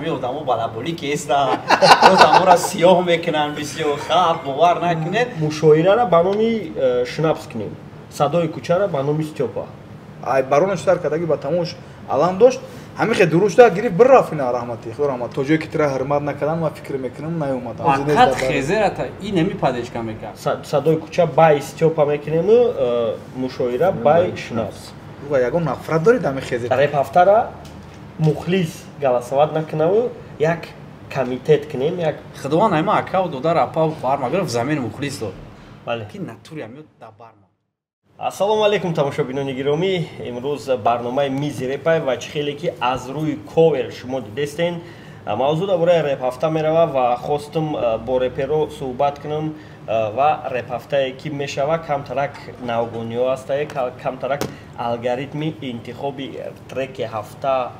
Ҳамин одамо балаболӣ кеста, одаморо сиёҳ мекунанд бисёр, хаб бовар накунед. Мушоирара ба номи Шнапс кунем, садои кӯчара ба номи Стёпа. Ай баронаш сар кардаги ба тамош алам дошт, ҳамин хе дурушта гирифт бирафт. Ина раҳмати худо раҳмат, то ҷое ки тира ҳурмат накардам, ман фикр мекунам, наёмадам. Фақат хезерата ин ҳами падешка мекард. Садои кӯча бай Стёпа мекунему, мушоира бай Шнапс. Ягон нафрат доред ҳамин хезер? Реп ҳафтара мухлис голосовать накунаву як комитет кунем, як Худованд ҳама акав додар, апа барма гирифт, замин мухлис дод. Бале. Ки натури ҳамё да барма. Ассалому алайкум, тамошобинони гиромӣ. Имрӯз барномаи мизи репай ва чӣ хеле ки аз рӯи ковер шумо дидестен, мавзӯъ дар бораи реп ҳафта мерава ва хостум бо реперо суҳбат кунам ва реп ҳафтае ки мешава, камтарак навгониҳо ҳастае, камтарак алгоритми интихоби треки ҳафта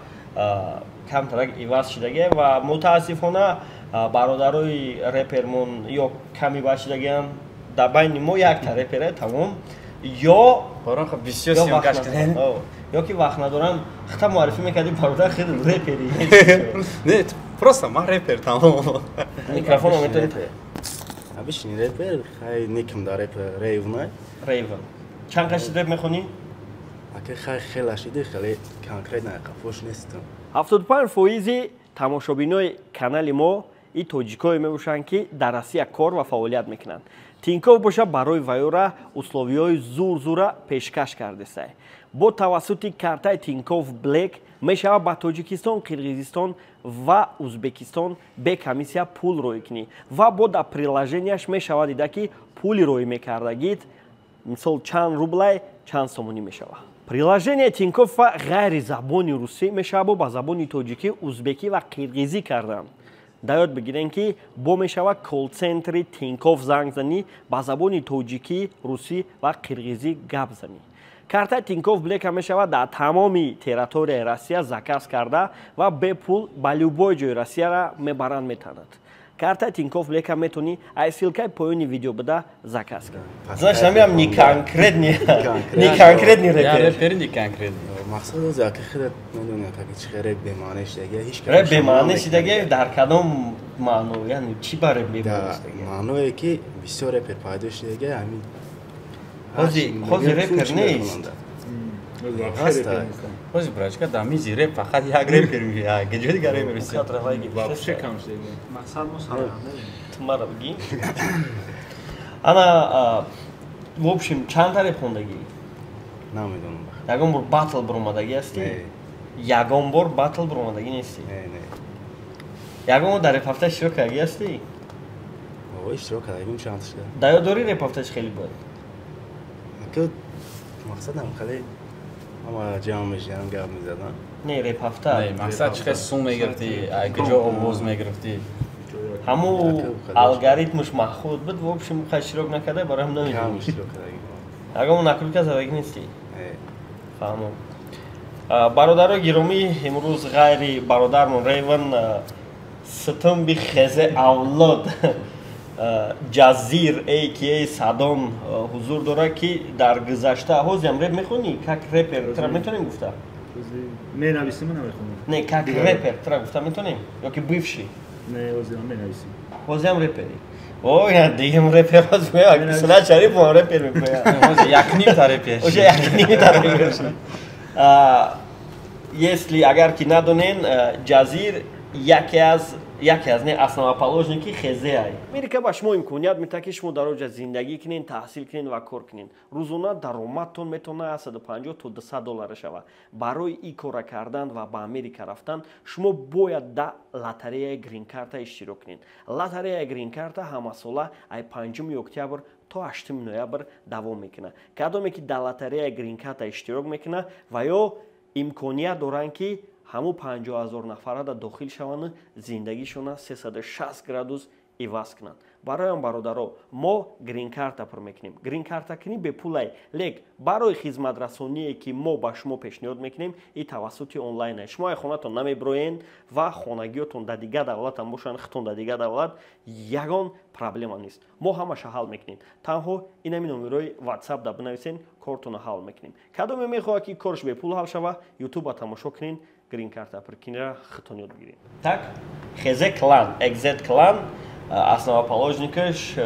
камтарак иваз шудагия ва мутаассифона бародарои репермон ё ками бад шудагианд, дар байни мо якта репере тамом, ё ё ки вақт надоранд. Хита муаррифӣ мекардӣ, бародар, хеле репери? Не, просто ман репер, тамом. Микрофон метавонед. Обычный репер, хай никам да реп Рейвн. Рейвн. Чанд қашти реп мехонӣ? Ака, хай хела шиди, хеле конкретно қафош нестам. 75 фоизи тамошобинои канали мо и тоҷикое мебошанд, ки дар Россия кор ва фаъолият мекунанд. Тинькофф боша барои вайора условиҳои зур-зура пешкаш кардесай. Бо тавассути картаи Тинькофф Блэк мешавад ба Тоҷикистон, Қирғизистон ва Узбекистон бе комиссия пул роӣ кунӣ ва бо дар приложенияш мешавад дида, ки пули роӣ мекардагит, мисол, чанд рублай, чанд сомонӣ мешавад. Приложение Тинькоффа ғайри забони русӣ мешавад ба забони тоҷикӣ, узбекӣ ва қирғизӣ кардан. Дар ёд бигирем, ки бо мешавад колл-центри Тинькофф занг занӣ, ба забони тоҷикӣ, русӣ ва қирғизӣ гап занӣ. Картаи Тинькофф Блека мешавад дар тамоми территорияи Россия заказ карда ва бепул ба любой ҷои Россияра мебаранд, метанад. Картаи Тинькофф Блека метавонӣ аз ссылкаи поёни видео буда заказ кунӣ. Знаешь, ҳамиам не конкретный, не конкретный репер. Репер не конкретный. Мақсад оз ака худат медонӣ, ака, чи реп бемаъне шидаги, ҳеч. Реп бемаъне шидаги дар кадом маъно? Яъне чӣ ба реп бемаъне шидаги? Маъное ки бисёр репер пайдо шидаги, ҳамин. Ҳози репер нест. Ҳози, брачка, дар мизи реп фақат як репер, ҷои дигар репер бисёр. Вообще кам шидаги. Мақсад мо тумара бигӣ. Ана, в общем, чандта реп хондагӣ? Намедонам. Ягон бор батл биромадагӣ ҳастӣ? Ягон бор батл биромадагӣ нестӣ? Ягон бор дар репҳафта иштирок кардагӣ ҳастӣ? Иштирок кардагим чанд шуда. Дар ёд дорӣ, репҳафташ хеле буд? Мақсадам хеле ҳама ҷамъ мешидан, гап мезадан. Не, репҳафта. Мақсад чӣ хел сум мегирифтӣ, куҷо овоз мегирифтӣ? Ҳамун алгоритмш маҳхуд буд. В общем, иштирок накарда, барои ҳам намедонӣ. Ягон накрутка задагӣ нестӣ? Фаҳмом. Бародарои гиромӣ, имрӯз ғайри бародармон Рейвен, ситумби хезе авлод Ҷазир ака Садон ҳузур дорад, ки дар гузашта, ҳозиам реп мехонӣ? Как репер тра метавонем гуфта? Менависим, намехонам. Не, как репер тра гуфта метавонем ё ки бывший? Не, ҳозирам менависим. Ҳозиам репери? Ой, дигам репер. Сунат Шарипов репер мекунад. Якнимта репер. Уже якнимта репер. Если агар ки надонен, Ҷазир яке аз не, основоположники хезеай. Америка ба шумо имконият метаҳад, ки шумо дар оҷа зиндагӣ кунед, таҳсил кунед ва кор кунед. Рӯзона даромадтон метавонад 150 то 200 доллар шавад. Барои ин кора кардан ва ба Америка рафтан шумо бояд да лотереяи гринкарта иштирок кунед. Лотереяи гринкарта ҳамасола ай 5 октябр то 8 ноябр давом мекунад. Кадоме ки дар лотереяи гринкарта иштирок мекунад ва ё имконият доранд, ки ҳамун 50 000 нафарада дохил шаванд, зиндагишона 360 градус иваз кунанд. Бароям, бародаро, мо гринкарта пур мекунем. Гринкарта кунӣ бепулай, лек барои хизматрасоние, ки мо ба шумо пешниҳод мекунем, и тавассути онлайн шумо ай хонатон намеброен ва хонагиётон дар дигар давлатам бошанд, хитон дар дигар давлат, ягон проблема нест, мо ҳамаша ҳал мекунем. Танҳо инами номерои WhatsApp да бинависен, кортонро ҳал мекунем. Кадоме мехоҳад, ки корш бепул ҳал шава, Ютуба тамошо кунен. Грин карта пиркинира хитон ёд бигирем. Так, Хезе клан, Экзет клан, основоположникаш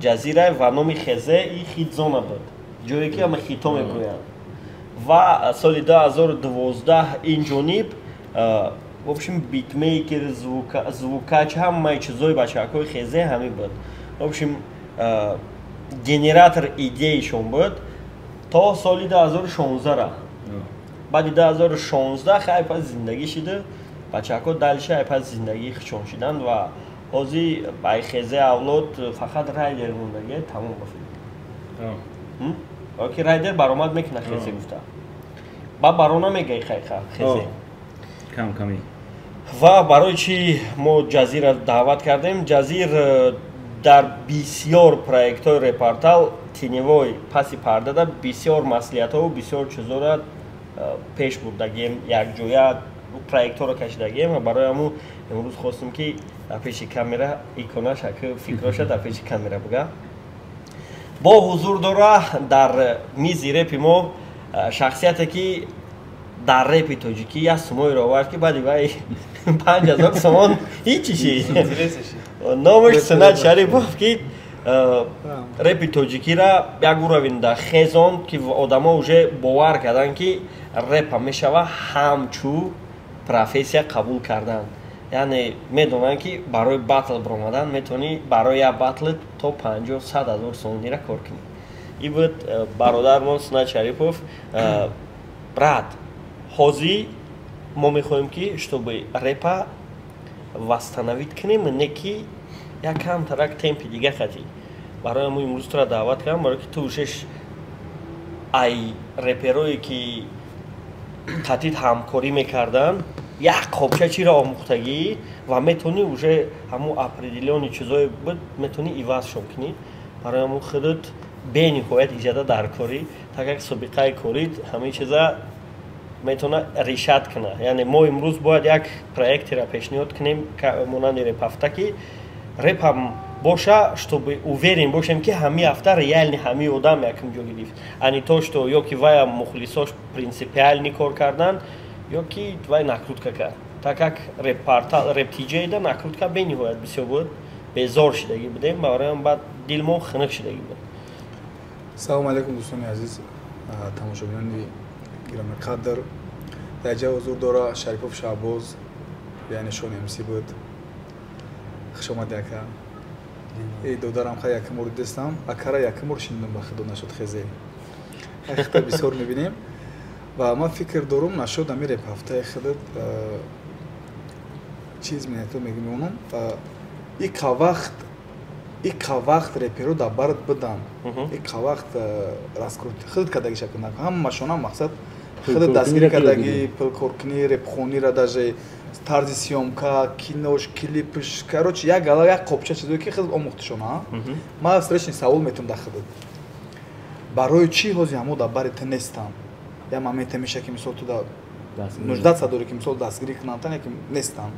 Ҷазира ва номи Хезе и хитзона буд, ҷое ки ҳама хито мегӯянд. Ва соли 2012 ин ҷониб, в общем, битмейкер, звукач, ҳамаи чизои бачаҳакҳои Хезе ҳамин буд. В общем, генератор идеишон буд то соли 2016. Баъди 2016 хай пас зиндагӣ шида, бачаҳако дальше ай пас зиндагии хичон шиданд ва ҳозир ай Хезе авлод фақат Райдер мондагӣ, тамом бофид. Оки, Райдер баромад мекуна Хезе гуфта. Ба баро намегай хайха Хезе. Кам ками. Ва барои чӣ мо Ҷазира даъват кардем? Ҷазир дар бисёр проектҳои репортал теневой паси пардада бисёр маслиҳатҳову бисёр чизоро пеш бурдагем, якҷоя проектҳоро кашидагем ва барои ҳамун имрӯз хостем, ки дар пеши камера иконаш аки фикроша дар пеши камера буга. Бо ҳузур дора дар мизи репи мо шахсияте, ки дар репи тоҷикӣ як сумоеро овард, ки баъди вай 5000 сомон ҳичи шид. Номаш Сунат Шарипов, ки репи тоҷикира як уровень да хезонд, ки одамо уже бовар карданд, ки репа мешава ҳамчу профессия қабул кардан. Яъне медонанд, ки барои батл баромадан метавонӣ барои як батл то 50-100 ҳазор сомонира кор кунӣ. И буд бародармон Сунат Шарипов. Брат, ҳозир мо мехоҳем, ки чтобы репа восстановить кунем, не ки як камтарак темпи дига хати. Барои мо имрӯз тура даъват кардам, барое ки ту ушеш ай реперое, ки қатид ҳамкорӣ мекарданд, як қобча чиро омӯхтагӣ ва метавонӣ уже ҳамун определённый чизое буд, метавонӣ ивазшон кунӣ. Барои ҳамун худат бениҳоят иҷода дар корӣ, так как собиқаи корит ҳамаи чиза метавона решать куна. Яъне мо имрӯз бояд як проектеро пешниҳод кунем, монанди репҳафта, ки репам боша, чтобы уверен бошем, ки ҳамин ҳафта реально ҳамин одам якум ҷо гирифт, а не то что ё ки вая мухлисош принципиально кор кардан, ё ки вай накрутка кард. Так как реппортал рептиҷаида накрутка бениҳоят бисёр буд, безор шидагӣ будем, барои баъд дилмо хунук шидагӣ буд. Салому алайкум, дӯстони азиз, тамошобинони гиромиқадр. Дар ҷа ҳузур дора Шарипов Шаҳбоз, яъне Шон МС буд. Хушомадӣ, ака. Эй додарам, хай якум бор дидастам акара, якум бор шинидам, ба худо, нашуд хезе хита бисёр мебинем ва ман фикр дорум, нашуд ами реп ҳафтаи худат чиз минато мегӯмонам. Ика вақт реперо дар барат будан, ика вақт раскрут худат кардагиша кунак, ҳамашонам мақсад худат дастгирӣ кардагӣ, пулкоркунӣ, репхонира, даже тарзи съёмка, кинош, клипш, короче, як гала, як қопча чизое, ки худат омӯхтишон. Ман встречный савол метавон дар худат: барои чӣ ҳозир ҳамо дар бари ту нестанд? Як моменте меша, ки мисол ту да нуждаться дорӣ, ки мисол дастгирӣ кунанд, ки нестанд.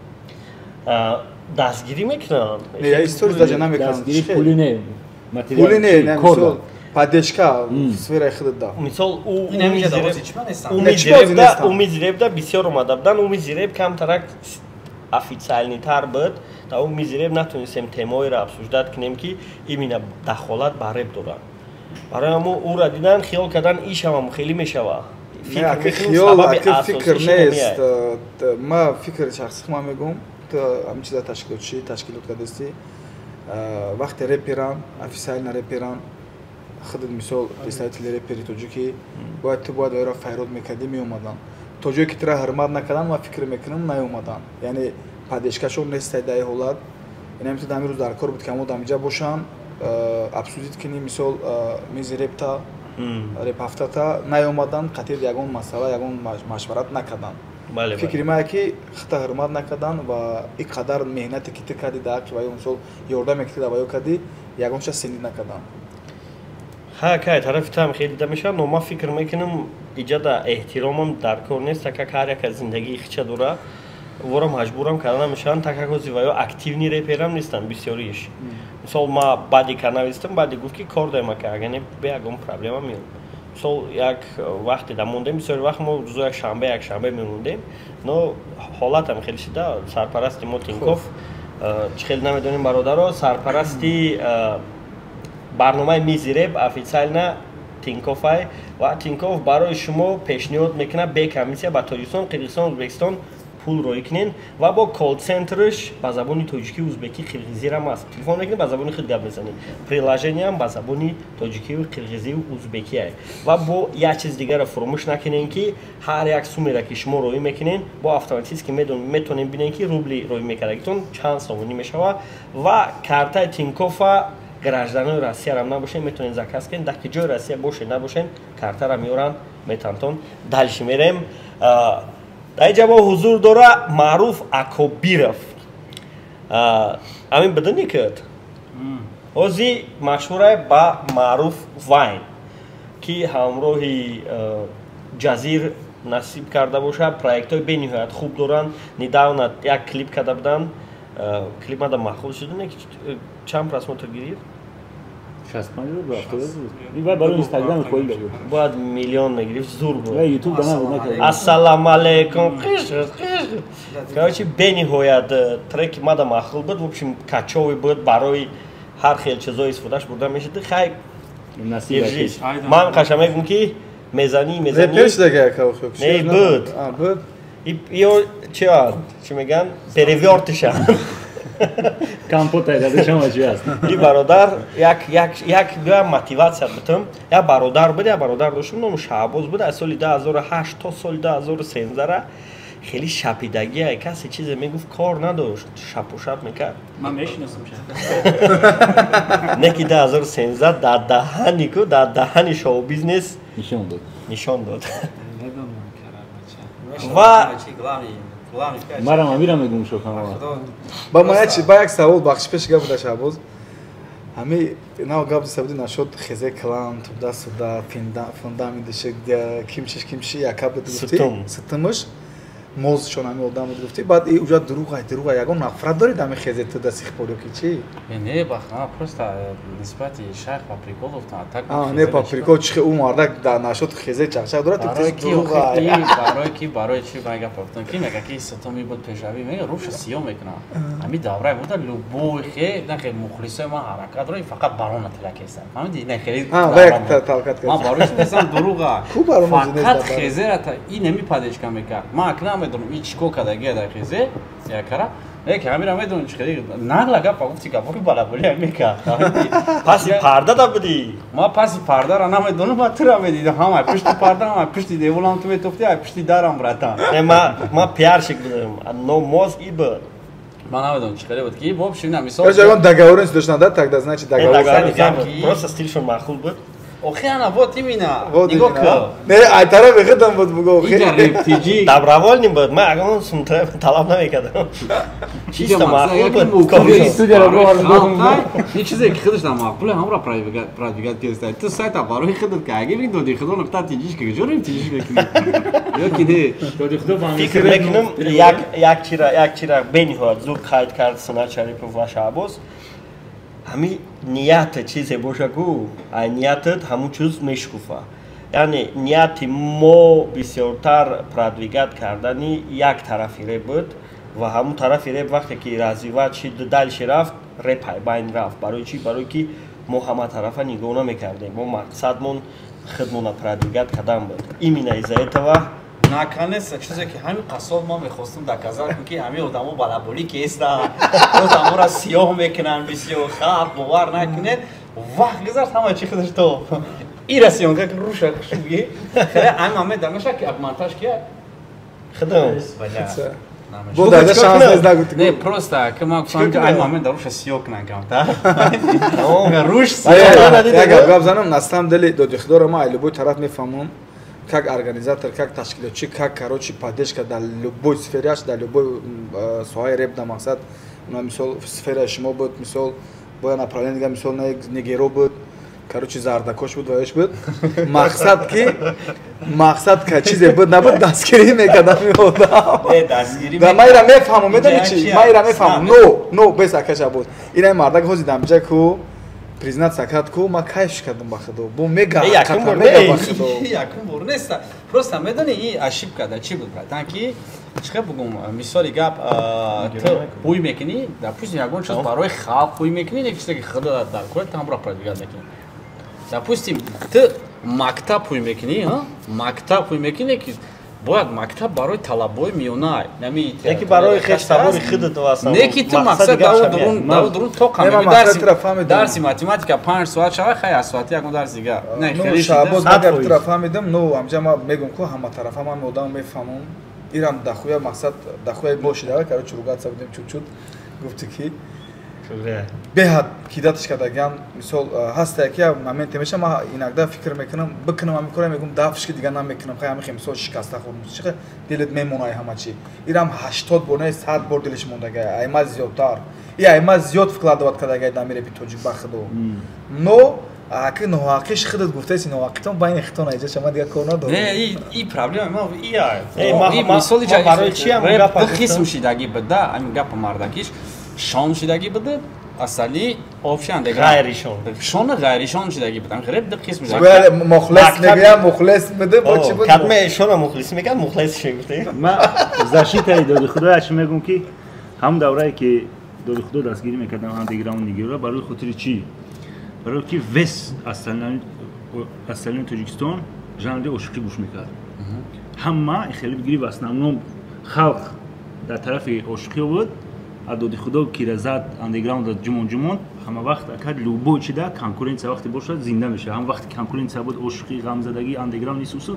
Дастгирӣ мекунанд. Не, я история даже намекунанд. Пули не. Пули не, не, мисол поддержка в сфераи худат да. Мисол, умиди репда бисёр омада будан, умиди реп камтарак официальныйтар буд. Дар умиди реп натонистем темаҳоеро обсуждать кунем, ки именно дахолат ба реп дорад. Барои ҳамун ӯра дидан, хиёл кардан, ишамам хеле мешава. Фикр нест, ма фикри шахси хума мегӯм. Ту ҳамин чиза ташкилотчӣ, ташкилот кардастӣ. Вақте реперан, официально реперан, худат мисол представители репери тоҷикӣ, бояд ту бояд ояро файрод мекардӣ, меомаданд. То ҷое ки тура ҳурмат накарданд, ман фикр мекунам, наёмаданд, яъне поддержкашон нестай дар ин ҳолат. Яъне ту ҳамин рӯз дар кор буд, ки ҳамо дамиҷа бошанд, обсудить кунӣ, мисол мизи репта, репҳафтата. Наёмаданд, қатъи ягон масъала, ягон машварат накарданд. Фикри мае, ки хита ҳурмат накарданд ва ин қадар меҳнате, ки ту кардӣ дар ҳаққи ваё, мисол ёрдаме, ки ту дар ваё кардӣ, ягонча сенид накарданд. Ҳа, кай тарафи туам хеле дида мешавад, но ман фикр мекунам, иҷада эҳтиромам дар кор нест, так как ҳар як аз зиндагии хича дора, вора маҷбурам карда намешаванд, так как ҳози ваё активный реперам нестанд бисёрииш. Мисол, ма баъди ка навистам, баъди гуфт, ки кор даем, ака, агар не, бе ягон проблема меём. Мисол, як вақте да мондем, бисёри вақт мо рӯзо якшанбе, якшанбе мемондем, но ҳолатам хеле шида. Сарпарасти мо Тинков, чӣ хеле намедонем, бародаро, сарпарасти барномаи Мизи Реп официально Тинкофай ва Тинков барои шумо пешниҳод мекунад бе комиссия ба Тоҷикистон, Қирғизистон, Ӯзбекистон пул роӣ кунен ва бо колл-центрш ба забони тоҷикӣ, узбекӣ, қирғизирам аст. Телефон мекунӣ, ба забони худ гап мезанӣ. Приложениям ба забони тоҷикию, қирғизию узбекия. Ва бо як чиз дигарро фуромӯш накунем, ки ҳар як сумеро, ки шумо роӣ мекунен, бо автоматически метавонем бинем, ки рубли роӣ мекардагитон чанд сомонӣ мешавад. Ва картаи Тинкофа гражданои Россиярам набошен, метавонед заказ кунед. Дар ки ҷои Россия бошед, набошен, картара меоранд, метантон. Дальше мерем. Дар инҷа мо ҳузур дора Маъруф Акобиров. Амин бидуни кид ҳози машҳурай ба Маъруф Вайн, ки ҳамроҳи Ҷазир насиб карда бошад, проектҳои бениҳоят хуб доранд. Недавно як клип карда буданд, клип мада маъқул шуд, чанд просмотр гирифт? 65 буд, 70 буд. Ин вай барои Инстаграм хоҳӣ буд. Бояд миллион мегирифт, зур буд. Вай Ютуб да набуд, накард. Ассалому алейкум, қиш қиш. Короче, бениҳоят треки мада маъқул буд. В общем, качовый буд, барои ҳар хел чизо истифодаш бурда мешуд. Хай, держись. Ман қаша мегӯм, ки мезанӣ, мезанӣ. Репер шуда ка. Не, буд. А, буд. Ё чиа, чӣ мегӯянд? Перевёртыша. Компота дада шама чи аст? И бародар як як як як мотивация бутам. Як бародар буд, як бародар доштум, номи Шаҳбоз буд. Аз соли 2008 то соли 2013 хеле шапидагия, касе чизе мегуфт, кор надошт, шапу шап мекард. Ман мешиносам. Не ки 2013 дар даҳани ку, дар даҳани шоу бизнес нишон дод. Нишон дод. Ва марам амира мегум шокам. Ба ма як ба як савол, бахши, пеш гап буда, Шаҳбоз. Ҳами нав гап зиста буди нашуд, хезе клан тубда суда фундаментиши кимчиш кимчи яка буд гуфти, сутумаш мозшон ҳами одам буд гуфти, баъд и уҷа дурӯғай, дурӯғай, ягон нафрат доред ҳами хезе туда сихпорё ки чи? Не, бахна, просто нисбати шайх по приколу так. Не, по приколу чи, ӯ мардак дар нашуд хезе чақчақ дорад, дурӯғай. Барои ки, барои чи ман гап гуфтам, ки мега ки сутуми буд пешравӣ, мега рӯша сиём мекунам. Ҳами давраи буда любой хе, на хе мухлисои ман ҳаракат дорад, фақат барона тилакесан. Фаҳмиди? Не хеле. Ман барои чи мезанам дурӯға? Фақат хезера та и неми падешка мекард. Ман акна намедонам и чӣ кор кардагия дар хезе якара. Леки ҳамира медонам чӣ хеле нағла гапа гуфти, гапҳои балаболия мекард. Паси парда да будӣ? Ман паси пардара намедонам, ма тура медидам, ҳама пушти парда, ҳама пушти деволам ту метофти, ай пушти дарам, братан. Не, ма пиарщик будам, но мозг и буд. Ман намедонам чӣ хеле буд, ки в общем, на мисол. Ягон договоренность доштан да, тогда, значит, договор. Просто стилшон маъқул буд. Охи, ана, вот именно. Нигоҳ кун. Не, ай тарафи худам буд, буго. Иҷа рептиҷи. Добровольный буд. Ман ягон сум талаб намекардам. Чисто маъқул буд. Ин чизе ки худаш намаъқуле, ҳамро продвигать кеста. Ту сайта барои худат ка аги доди худо нуқта тиҷиш ки ҷо рептиҷиш мекунӣ. Ё ки не? Доди худо. Фикр мекунам, як чира бениҳоят зуд қайд кард Сунат Шарипов ва Шаҳбоз. Ҳами нията чизе боша ку, ай ниятат ҳамун чиз мешкуфа. Яъне нияти мо бисёртар продвигать кардани як тарафи реп буд ва ҳамун тарафи реп вақте ки развивать шид, дальше рафт, реп байн рафт. Барои чӣ? Барои ки мо ҳама тарафа нигоҳ намекардем, мо мақсадмон худмона продвигать кардан буд. Именно из-за этого. Наконец чизе ки ҳамин қассоб мо мехостум доказать кун, ки ҳамин одамо балаболӣ кеста, одаморо сиёҳ мекунанд бисёр, хаб бовар накунед. Вақт гузашт, ҳама чи худаш то ира съёмка руша шуги хеле ҳамин момент дамеша ки монтаж кия. Худам. Бо дар шанс нест нагуфти. Не, просто ки ман гуфтам, ки ҳамин момент руша сиёҳ кунан камтар, руш. Як гап занам, на самом деле доди худоро ман любой тараф мефаҳмам, как организатор, как ташкилотчи, как, короче, поддержка дар любой сфераш, дар любой соҳаи реп, да мақсад, мисол, сфераи шумо буд, мисол, боя направление дига, мисол, нигеро буд, короче, зардакош буд, ваёш буд, мақсад ки, мақсад ка чизе буд набуд, дастгирӣ мекардам одам. Ман ира мефаҳмам, медони чи, ман ира мефаҳмам, но бес акаша буд, ина мардак ҳози дамбиҷа ку. Признаться кард ку ма кайф кардам ба худо. Бо мега ҳақиқата мега ба худо. Якум бор нест. Просто медони и ошибка да чӣ буд, братан, ки чӣ бугум, мисоли гап, ту ҳуй мекунӣ, допустим, ягон чиз барои халқ ҳуй мекунӣ, не чизе ки худо дар кор тамро продвигать мекунӣ. Допустим, ту мактаб ҳуй мекунӣ, мактаб ҳуй мекунӣ, ки бояд мактаб барои талабои миёна, нами яки барои хеш табори худат васа. Не ки ту мақсад даву дурун тоқа мегӯ, дарси математика 5 соат шава, хай аз соати ягон дарс дига. Не, хеле Шаҳбоз, агар тура фаҳмидам, ну амҷа ма мегӯм ку ҳама тарафа ман одам мефаҳмам. Ирам дахуя мақсад дахуя бошида, короче, ругаться будем чуть-чуть. Гуфти ки беҳад кидатш кардагиам, мисол ҳаста яке моменте меша, ман иногда фикр мекунам, бикунам ҳамин кора, мегӯм дафш ки дигар намекунам, хай ҳамин мисол шикаста хӯрдам, чӣ дилат мемонай ҳама чи. Ирам 80 бор не 100 бор дилаш мондагай, айма зиёдтар. И айма зиёд вкладывать кардагай дар мири тоҷик ба худо. Но аки ноҳақиш худат гуфтаси, ноҳақитон байни хитон айҷа шама дигар кор надорам. Не, и проблема ма и ай. Мисоли ҷа барои чи ҳам гап қисм шидаги буда, ҳамин гапа мардакиш шон шидаги буда, асали общий андеграунд. Ғайришон. Шон ғайришон шидаги буда. Рэп ду қисм шидаги. Бояд мухлис мегӯям, мухлис буда, бо чӣ буд? Кадме шона мухлис мекард, мухлис ши гуфте. Ма защитаи доди худо ачи мегӯм ки ҳам даврае ки доди худо дастгирӣ мекардам андеграунд нигира, барои хотири чӣ? Барои ки вес асталини Тоҷикистон жанри ошиқӣ гӯш мекард. Ҳама хеле бигирӣ в основном халқ дар тарафи ошиқӣ буд. А доди худо кира зад андеграунд ҷумон ҷумон, ҳама вақт акад любой чида конкуренция вақте бошад зинда мешавад. Ҳам вақти конкуренция буд, ошиқӣ, ғамзадагӣ, андеграунд исусу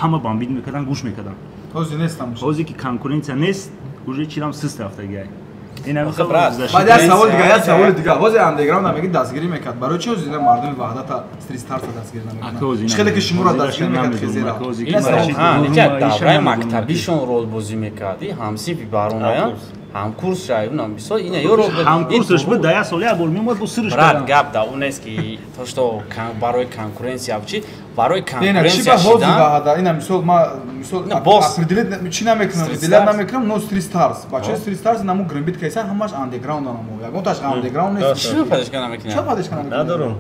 ҳама бомбид мекардан, гӯш мекардан. Ҳозир нестам. Ҳозир ки конкуренция нест, уже чирам сист рафтагиай. Баъд як савол дига, як саволи дига. Ҳозир андеграунд мегӣ дастгирӣ мекард. Барои чӣ ҳозир мардуми Ваҳдата Стрит Старса дастгирӣ намекунад? Чӣ хеле ки шуморо дастгирӣ мекард хезера. Давраи мактабишон ролбозӣ мекард. Ҳамсинфи баронаян, ҳамкурс шайунам бисёр ина ё ҳамкурсаш буд, да як сол як бор меомад, бо сирш. Брат, гап да он нест ки то что барои конкуренция чи барои конкуренция шидан. Ина мисол ма мисол определить чи намекунам, определять намекунам, но Стрит Старс. Бачаи Стрит Старс наму гримбит кайса ҳамаш андеграунд наму. Ягонташ андеграунд нест. Чӣ падашка намекунам? Чӣ падашка намекунам? Надорум.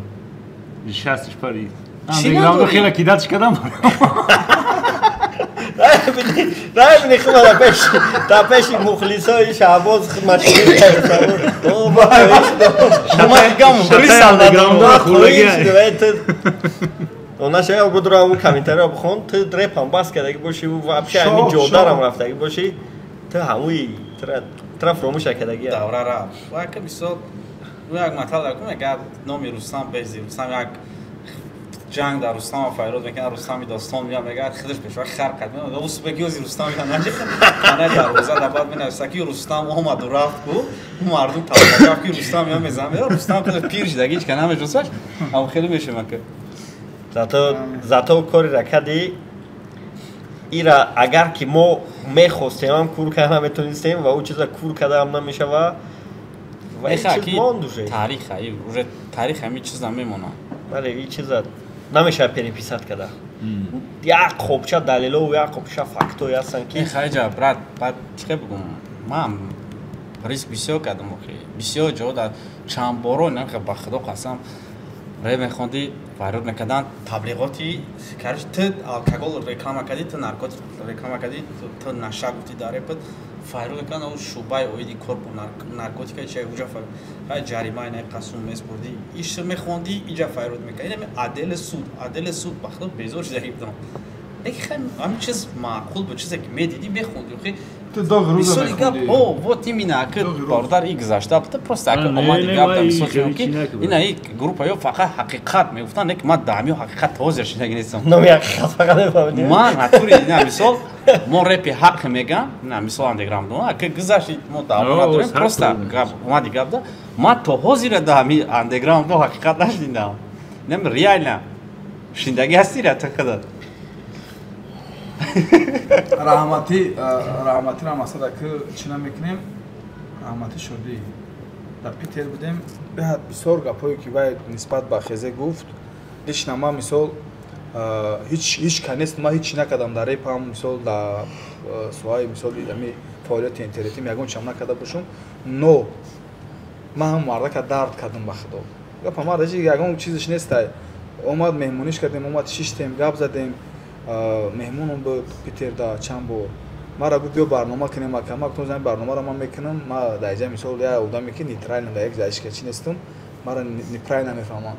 Шастш пари. Андеграунд хела кидатш кардам. Дай худо дар пеши мухлисои Шаҳбоз хидматширӣ кардам. Она шая будро он комментарио бихон, ту рэпам бас кардаги боши, вообще ҳамин ҷодарам рафтаги боши, ту ҳамуи тра фаромӯш накардаги. Давра рафт. Вака мисол як матал дакун, агар номи Рустам бези, Рустам як ҷанг дар Рустам файрод мекунад, Рустами достон меяд, мегӯяд худаш пешва хар кард. Мегӯяд ӯ ки ози Рустам меяд, наҷи хана дарвоза дар баъд менависад ки Рустам омаду рафт ку, мардум таваҷҷӯҳ ки Рустам меяд мезанад, мегӯяд Рустам худаш пир шуда, ҳеҷ ка намешносаш, аммо хеле мешавад ки зато кори кардӣ ира агар ки мо мехостем ҳам кур карда наметонистем ва ӯ чиза кур карда ҳам намешава. Ва ин чиз монд уже. Тариха, уже тарих ҳамин чиз намемонад. Бале, ин чиза намешавад переписать карда. Як қобча далелову як қобча фактое ҳастанд ки хайҷа брат, баъд чӣ хел бигӯм, ман риск бисёр кардам охи. Бисёр ҷо дар чанд боро нахе ба худо қасам рэп мехондӣ, файрод мекарданд, таблиғоти короче ту алкогол реклама кардӣ, ту наркотик реклама кардӣ, ту наша гуфтӣ дар рэпат, файрод мекарданд, шӯъбаи оиди кор бо наркотика чи уҷа файрод. Хай ҷарима ина қасум меспурдӣ, иш мехондӣ, иҷа файрод мекард. Ина адели суд, адели суд ба худо безор шуда будам. Лекин хай ҳамин чиз маъқул буд, чизе ки медидӣ мехондӣ. Охи ту доғи рӯза мехондӣ. О, вот именно, аки бародар и гузашта буд, просто аки омади гап да мисол шудам ки ина и группа ё фақат ҳақиқат мегуфтанд, лекин ман даҳмиё ҳақиқат ҳозир шудаги нестам. Номи ҳақиқат фақат мефаҳмидӣ? Ман натури ина мисол мо рэпи ҳақ мегам, ина мисол андеграунд, аки гузашти мо даъво надорем, просто гап омади гап да ман то ҳозира даҳми андеграунд ҳақиқат нашнидам. Нем реально шунидагӣ ҳастӣ ра ту худат? Раҳматӣ, раҳматиро масала ки чӣ намекунем, раҳматӣ шудӣ. Дар Питер будем, беҳад бисёр гапҳое ки вай нисбат ба хезе гуфт. Лично ман мисол ҳеҷ ка нест, ман ҳеҷ чӣ накардам дар репам, мисол дар соҳаи мисол ами фаъолияти интернетим ягон чиам накарда бошам, но ман ҳам мардака дард кардам ба худо. Гапа марда чи ягон чизиш нестай. Омад меҳмониш кардем, омад шиштем, гап задем. Меҳмонам буд Питерда чанд бор. Мара гуфт биё барнома кунем, ака. Ма гуфтам зани барномаро ман мекунам. Ма дар иҷа мисол я одаме ки нейтрально дар як ҷайшка чи нестам. Мара неправильно мефаҳмам.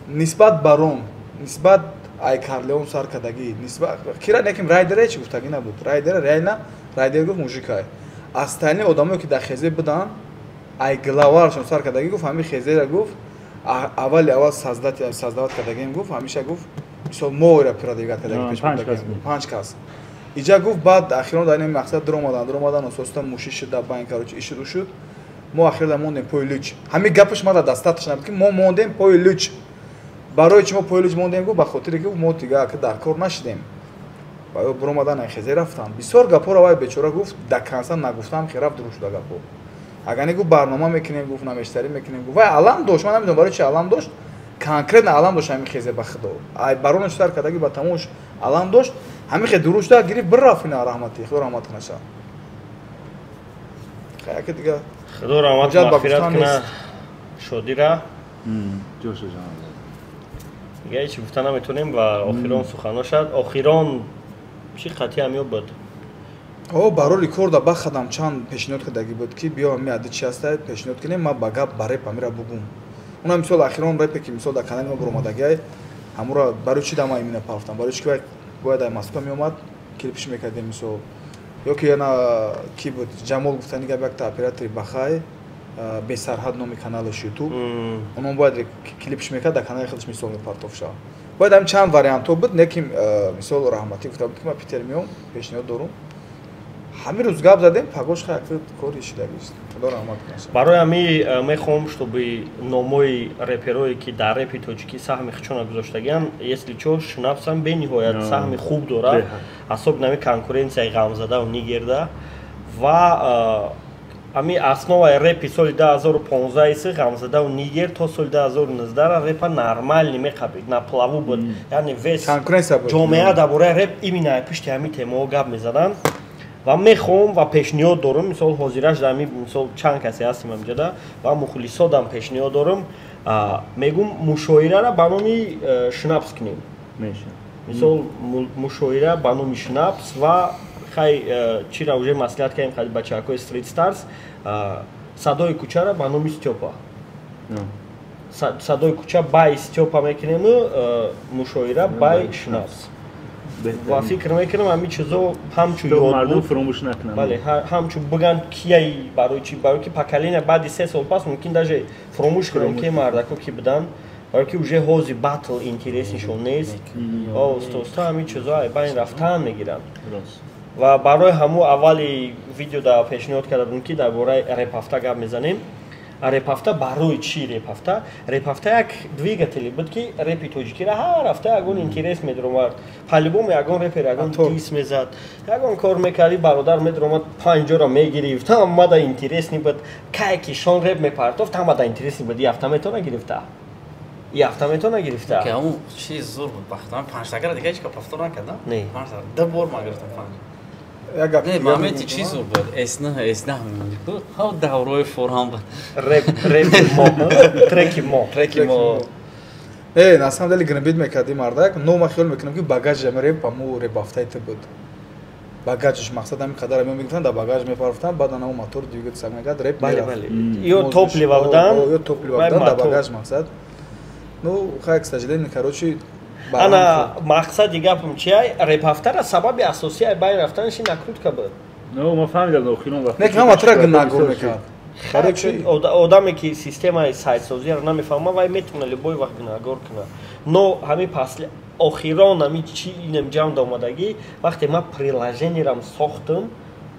Нисбат барон, нисбат ай Карлеон сар кардагӣ, нисбат кира неким райдере чи гуфтагӣ набуд. Райдере реально райдер гуфт мужикай. Остальные одамое ки дар хезе буданд, ай главаршон сар кардагӣ гуфт ҳамин хезера гуфт аввали аввал создавать кардагием гуфт, ҳамеша гуфт мисол мо ира продвигать кардагӣ пеш бурдагием. 5 кас. Иҷа гуфт баъд ахирон дар ин мақсад дуромадан, ососта муши шуд дар байн, короче, ишуд ушуд. Мо ахирда мондем пои луч. Ҳамин гапаш мада достаточно буд ки мо мондем пои луч. Барои чи мо пои луч мондем гуфт, ба хотире ки мо дига ака дар кор нашидем. Ва буромадан ай хезе рафтан. Бисёр гапҳоро вай бечора гуфт, до конца нагуфтам, хе рафт дуруст шуда гапҳо. Агар не гуфт барнома мекунем, гуфт намештарӣ мекунем, гуфт вай алам дошт, ман намедонам барои чи алам дошт. Конкретно алам дошт ҳамин хезе ба худо. Ай баронаш сар кардагӣ ба тамомаш алам дошт. Ҳамин хе дуруст шуда гирифт бирафт ина раҳмати, худо раҳмат кунаша. Хай ака дига худо раҳмат мағфират куна шодира. Ҷоша ҷон. Дига ҳеч гуфта наметонем ва охирон суханошад. Охирон чи қатъи ҳам ёбад? О, барои рекорда бахадам чанд пешниҳод кардагӣ буд ки биё ҳами ади чи ҳастай пешниҳод кунем, ман ба гап ба реп ҳамира бугум. Уна мисол охирон репе ки мисол дар канали мо буромадагиай, ҳамура барои чи дама имина пафтам? Барои чи ки вай бояд дар Москва меомад, клипш мекардем мисол. Ё ки яна ки буд Ҷамол гуфтани гап якта оператори Бахай, бесарҳад номи каналаш YouTube. Онон бояд клипш мекард дар канали худаш мисол мепартофт шавад. Бояд ҳам чанд вариантҳо буд, не ки мисол раҳматӣ гуфта буд ки ман Питер меом, пешниҳод дорум. Ҳамин рӯз гап задем, пагош хай як кори шидагист. Худо раҳмат кунад. Барои ҳамин мехоҳам, чтобы номои реперое ки дар репи тоҷикӣ саҳми худшона гузоштагианд, если чо шунавсам бениҳоят саҳми хуб дорад, особенно ҳамин конкуренсияи ғамзадаву нигерда ва ҳамин основаи репи соли 2015 иси ғамзадаву нигер то соли 2019 репа нормални меқабид, на плаву буд, яъне вес ҷомеа дар бораи реп именно пишти ҳамин темаҳо гап мезаданд. Ва мехоҳам ва пешниҳод дорам, мисол ҳозираш дар ҳамин мисол чанд касе ҳастем ҳамҷода ва мухлисодам пешниҳод дорам, мегум мушоирара ба номи Шнапс кунем. Мисол мушоира ба номи Шнапс ва хай чира уже маслиҳат кардем хади бачаҳакои Street Stars, садои кӯчара ба номи Стёпа. Садои кӯча бай Стёпа мекунему, мушоира бай Шнапс. Ва фикр мекунам ҳамин чизо ҳамчун мардум фуромӯш накунанд. Бале, ҳамчун бигӯянд кияй барои чи, барои ки поколения баъди 3 сол пас мумкин даже фуромӯш кунанд ки мардако ки буданд, барои ки уже ҳози батл интереснишон нест. Оста оста ҳамин чизо ай байн рафтан мегиранд. Ва барои ҳамун аввали видео да пешниҳод карда будем ки дар бораи репҳафта гап мезанем. Репҳафта барои чӣ репҳафта? Репҳафта як двигатели буд ки репи тоҷикиро ҳар ҳафта ягон интерес медаромад. По-любому ягон репер ягон дис мезад, ягон кор мекарди, бародар медаромад, панҷоро мегирифт, ҳамада интересни буд. Кай ки шон реп мепартофт, ҳамада интересни буд. И ҳафта метавона гирифта, и ҳафта метавона гирифта. Ҳамун чиз зур буд. Бахтам панҷтагара дига ҳеч кас повтор накард, не? Ду бор ман гирифтам панҷ. Не, моменти чӣ зур буд? S9, S10 мемонди ку? Ҳав даврои форам буд. Реп, репи мо, треки мо. Треки мо. На самом деле гнобить мекарди мардак, но ман хиёл мекунам ки багажи ҳами реп ҳаму репҳафтаи ту буд. Багажш мақсад ҳамин қадар ҳамин мегирифтан, дар багаж мепарафтан, баъд ана мотор двигатель саг мекард, реп мерафт. Ё топлива будан, ё топлива будан дар багаж мақсад. Ну, хай, к сожалению, короче, ана мақсади гапам чиай, репҳафтара сабаби асосии ай байн рафтанаш ин накрутка буд. Ну, ма фаҳмидам охирон вақт. Не, ки ҳама тура гунагор мекард. Одаме ки системаи сайтсозиро намефаҳма, вай метавона любой вақт гунагор кунад. Но ҳамин пасли охирон ҳамин чи инам ҷамъ омадагӣ, вақте ман приложениерам сохтам,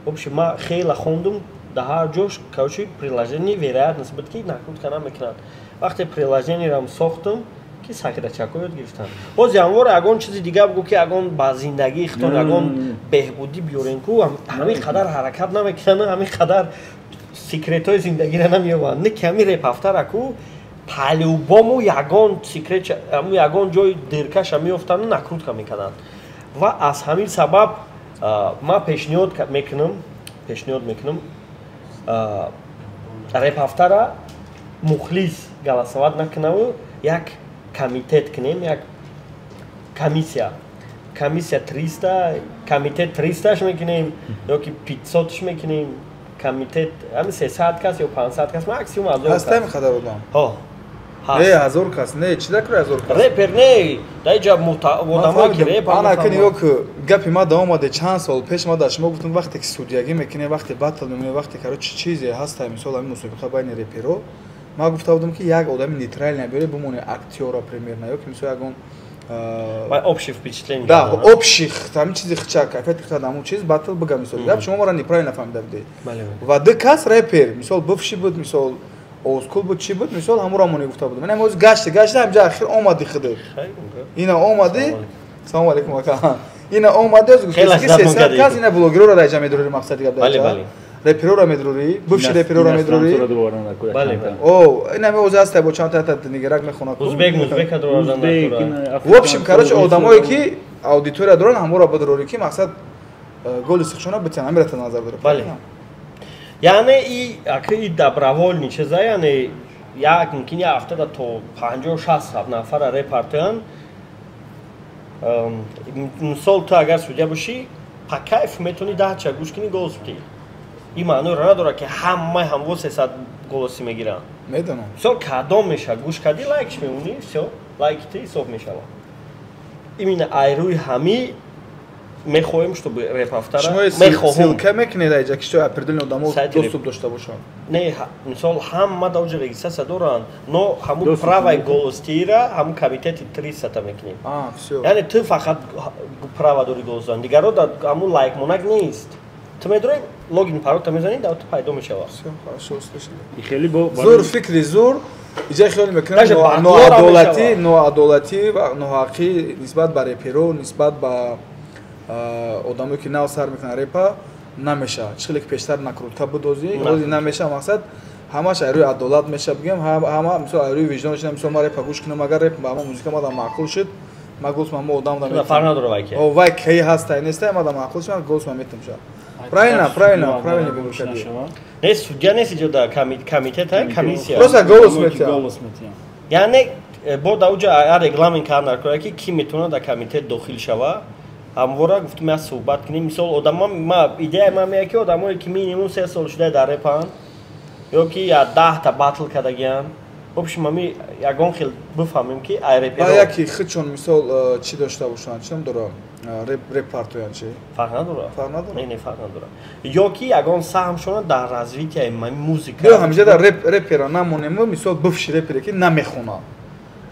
вообще ман хеле хондум, дар ҳар ҷош, короче, приложение вероятность буд ки накрутка намекунад. Вақте приложениерам сохтам, ки сакрачако ёд гирифтанд. Боз янвор ягон чизи дига бугӯ ки ягон ба зиндагии худтон ягон беҳбудӣ биёрен ку, ҳамин қадар ҳаракат намекунанд, ҳамин қадар секретҳои зиндагиро намеёбанд. Не ки ҳамин репҳафтара ку по-любому ягон секрет, ягон ҷои диркаша меёфтанду накрутка мекарданд. Ва аз ҳамин сабаб ман пешниҳод мекунам репҳафтара мухлис голосовать накунаву, як комитет кунем, як комиссия. Комиссия 300, комитет 300-ш мекунем, ё ки 500-ш мекунем, комитет ҳамин 300 кас ё 500 кас, максимум 1000 кас. Ҳастаем қадар одам? Ҳо. Не, 1000 кас, не, чӣ дакура 1000 кас? Репер не, дар ҷа одамое ки реп. Ана ки нигоҳ ку, гапи ма давом омаде чанд сол пеш ма дар шумо гуфтам, вақте ки судиягӣ мекунем, вақте батл мемонем, вақте короче чизе ҳаста, мисол ҳамин мусобиқа байни реперо, ма гуфта будам ки як одами нейтральный биёре бимоне, актёра примерно, ё ки мисол ягон общий впечатление. Да, общий, ҳамин чизи хича, кайфияти хича, ҳамун чиз батл бигам мисол. Гап шумо маро неправильно фаҳмида будед. Ва ду кас репер, мисол бывший буд, мисол овозкул буд, чӣ буд, мисол ҳамуро моне гуфта будам. Ман ҳамоз гашта, гашта ҳамҷа ахир омади худат. Ина омади. Салом алейкум ака. Ина омади, аз гуфти ки 300 кас ина блогерора дар ҷа медурори, мақсади гап дар ҷа. Реперора медурори, бывший реперора медурори. О, ина ҳамоз ҳаста бо чанд та нигарак мехонад. Узбек, узбека дурордан. В общем, короче, одамое ки аудитория доранд, ҳамуро бидурори ки мақсад голи сихшона битян, ҳамира та назар дорад. Бале. Яъне и аки и добровольный чиза, яъне як мумкин як ҳафтада то 50-60 нафара репартоян. Мисол ту агар судья бошӣ, по кайф метавонӣ 10 ча гӯш кунӣ, голос битӣ. Ин маъноро надорад ки ҳамаи ҳамво 300 голосӣ мегиранд. Медонам. Мисол кадом меша гӯш кардӣ, лайкш мемонӣ, всё, лайки ту ҳисоб мешавад. Именно айрӯи ҳамӣ мехоҳем, чтобы репафтара мехоҳем. Ссылка мекунед айҷа ки что определенный одамо доступ дошта бошанд? Не, мисол ҳама да уҷа регистрация доранд, но ҳамун праваи голостиира ҳамун комитети 300-та мекунем. Яъне ту фақат права дори голос задан, дигаро да ҳамун лайкмонак нест. Ту медорӣ логин паролта мезанӣ, да ту пайдо мешавад. Зур фикри зур. Иҷа хиёл мекунам ноадолатӣ, ноадолатӣ ва ноҳақӣ нисбат ба реперо, нисбат ба одамое ки нав сар мекунанд репа намешавад. Чӣ хеле ки пештар накрутка буд, ҳозир ҳозир намешавад. Мақсад ҳамаш айрӯи адолат мешавад, бигем, ҳама мисол айрӯи виҷдон шуда. Мисол ман репа гӯш кунам, агар реп ба ҳама музика мадам маъқул шуд, ман голос ма одам да метам. Фарқ надорад вай ки. О, вай кай ҳастай нестай, мадам маъқул шуд, ман голос ма метам шуд. Правильно, правильно, правильно бигӯшади. Не, судья нест иҷо, да комитет, комиссия. Просто голос метиҳам. Яъне бо да уҷа регламент кардан даркора ки ки метавонад дар комитет дохил шава. Ҳамвора гуфтем, я суҳбат кунем. Мисол одама ма идеяи ман меяд ки одамое ки минимум 3 сол шуда дар репанд ё ки я 10-та батл кардагианд. В общем, ами ягон хел бифаҳмем ки ай реперо яки худшон мисол чӣ дошта бошанд, чӣ ном дора, реп партоянд чи? Фарқ надорад. Фарқ надорад. Не, не, фарқ надорад. Ё ки ягон саҳмшона дар развитияи музика. Ё ҳамиҷа дар реп репера намонем, мисол бывший репере ки намехонад